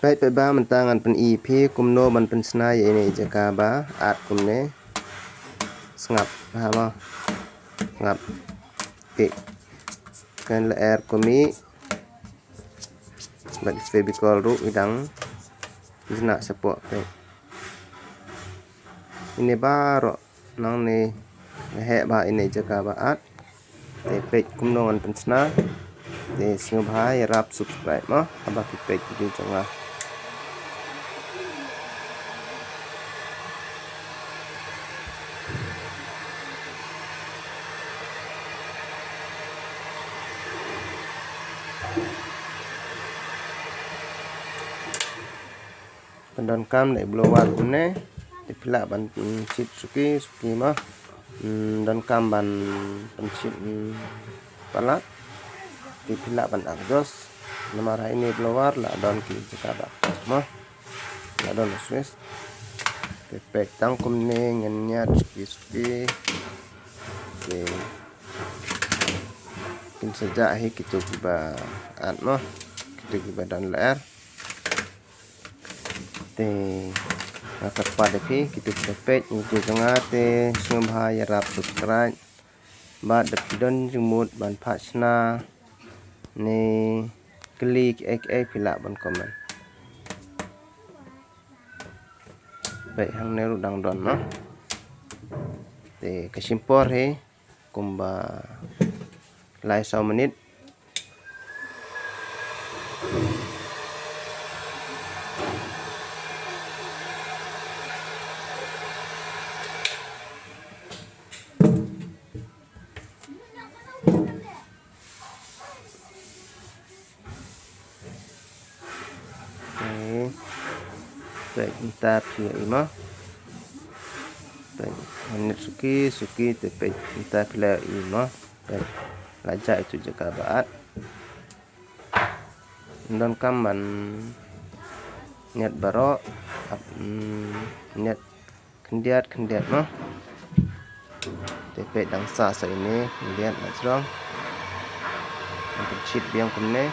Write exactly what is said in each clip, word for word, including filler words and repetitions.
Peit, peit ba mynta ngan pyni phi kumno ban pynshna ïa ine i jaka ba at kumne. Sngap ha mo. Sngap. Te kan la er kumi. Bad Fevicol ruh i dang jnah shapoh, peit. Ine baroh nangne la heh ba ine jaka ba at. Te peit kumno ngan pynshna. Te sngewbha ïarap subscribe mo haba phi peit video jong nga. Pyndonkam da i blower kumne. Te phi lah ban, mm, shit suki suki mo. Mm, donkam ban pynshit, mm, palat. Te phi lah ban adjust. Namar ha ine i blower la don ki jaka ba adjust mo. La don switch. Te peit tang kumne ngan ñiad suki suki. Te kin sa jah hi kito kiba at mo. Kito kiba don lyer. Te nga kyrpad ïa phi kito kiba peit ïa video jong nga te sngewbha ïarap subscribe. Bad da phi don jingmut ban phah shna ne kylli kiei kiei phi lah ban comment. Peit hangne ruh dang don mo. Te ka shim por hi kumba lai saw minit. Te peit mynta phi ïohi mo. Peit mynta suki suki te peit mynta phi la ïohi mo. Peit la jah ïa itu jaka ba at. Ym donkam ban ñiad baroh, ap, mm, ñiad khyndiat khyndiat mo. Te peit dang sah sa ine khyndiat na shrong. Ngan pynshit biang kumne.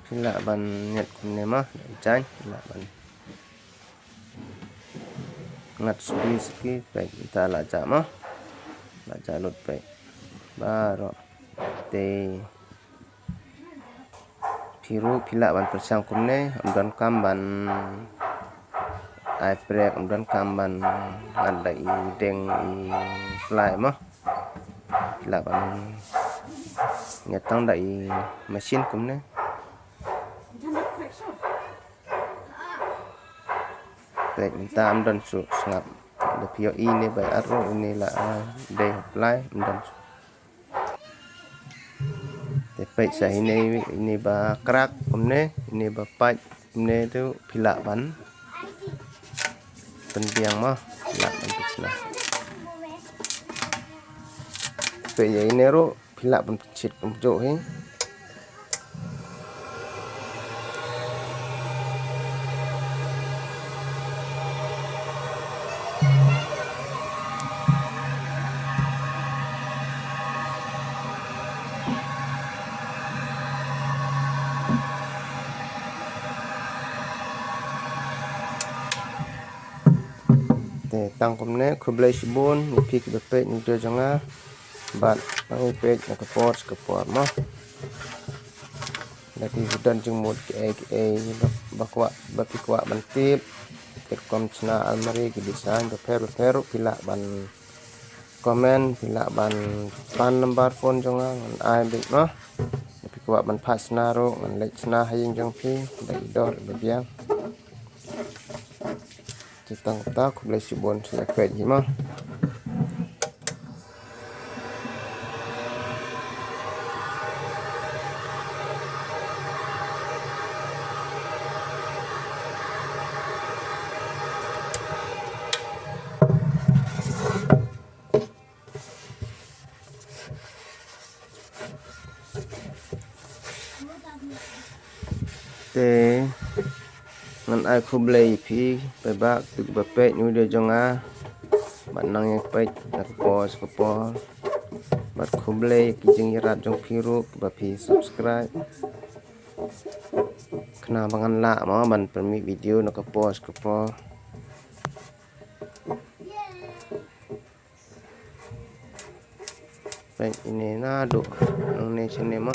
Phi lah ban ñiad kumne mo, jan phi lah ban ngat suki suki, peit mynta la jah mo. La jah lut peit. Baroh. Te phi ruh phi lah ban pyrshang kumne, ym donkam ban ai prek, ym donkam ban ngat da i deng i slai mo. Phi lah ban ñiad tang da i machine kumne. Peit mynta ym don shuh, sngap. Da phi ïohi ine ba at ruh ine la, ah, dei ha plai, ym don shuh. Te peit sa ine, ine ba krak kumne, ine ba pait kumne ruh phi lah ban pynbiang mo, phi lah ban pynshna. Peit ïa ine ruh phi lah ban pynshit kumjuh hi. Te tang kumne, khublei shibun ïa phi kiba peit video jong nga. Bad nang ïa peit na ka por sha ka por mo. Da phi don jingmut kiei kiei ba, ba kwah, ba phi kwah ban tip, ki rukom shna almari, ki design bapher bapher ruh phi lah ban comment, phi lah ban pan number phone jong nga ngan ai beit mo. Da phi kwah ban phah shna ruh ngan leit shna ha ïing jong phi da i dor iba biang. Te tang kata, khublei shibun, sa ïa peit hi mo. Te ngan ai khublei ïa phi paidbah kiba peit video jong nga. Bad nang ïa peit na ka por sha ka por. Bad khublei ki jingïarap jong phi ruh ba phi subscribe. Khnang ba ngan lah mo ban pynmih video na ka por sha ka por. Peit ine naduh nangne shane mo.